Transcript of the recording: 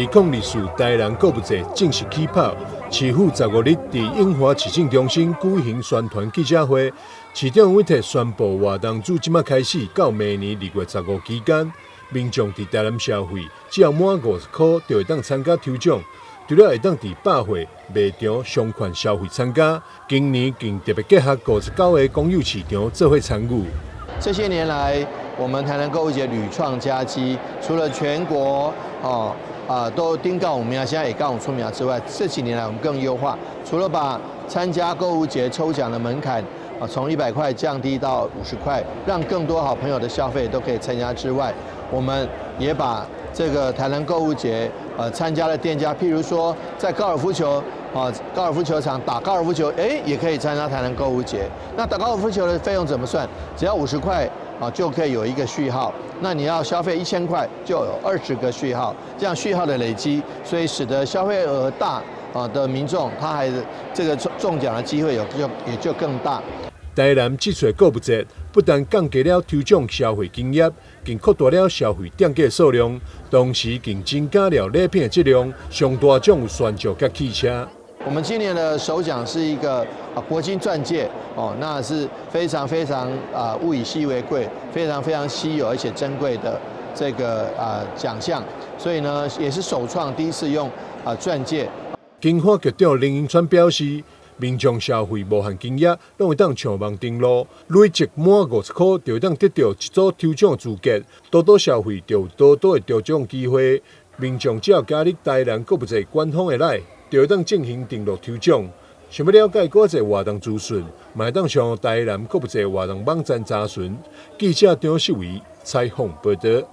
2024台南購物節正式起跑，市府15日佇永華市政中心舉行宣傳記者會，市長委託宣布活動自這馬開始到明年2月15期間，民眾佇台南消費，只要滿50箍就會當參加抽獎，除了會當佇百貨、賣場商券消費參加，今年更特別結合59個公有市場做伙參與。這些年來，我們台南購物節屢創佳績，除了全國哦啊都頂夠有名，現在也夠出名之外，這幾年來我們更優化，除了把參加購物節抽獎的門檻啊從100塊降低到50塊，讓更多好朋友的消費都可以參加之外，我們也把這個台南購物節參加的店家，譬如說在高爾夫球啊高爾夫球場打高爾夫球，哎，也可以參加台南購物節。那打高爾夫球的費用怎麼算？只要50塊啊就可以有一個序號。那你要消費1000塊，就有20個序號。這樣序號的累積，所以使得消費額大啊的民眾，他還這個中獎的機會有就也就更大。台南這次購物節不但降低了抽獎消費金額，更擴大了消費店家數量，同時更增加了禮品的質量。上大獎有旋石佮汽車。我們今年的首獎是一個啊鉑金鑽戒哦，那是非常非常啊物以稀為貴，非常非常稀有而且珍貴的這個啊獎項，所以呢也是首創第一次用啊鑽戒。經發局長林榮川表示，民眾消費無限金額，攏會當上網登錄，累積滿50箍就會當得到一組抽獎資格，多多消費就有多多的抽獎機會。民眾只要加入台南購物節官方的 LINE，就會當進行登錄抽獎。想欲了解閣濟活動資訊，嘛會當上台南購物節活動網站查詢。記者張世維採訪報導。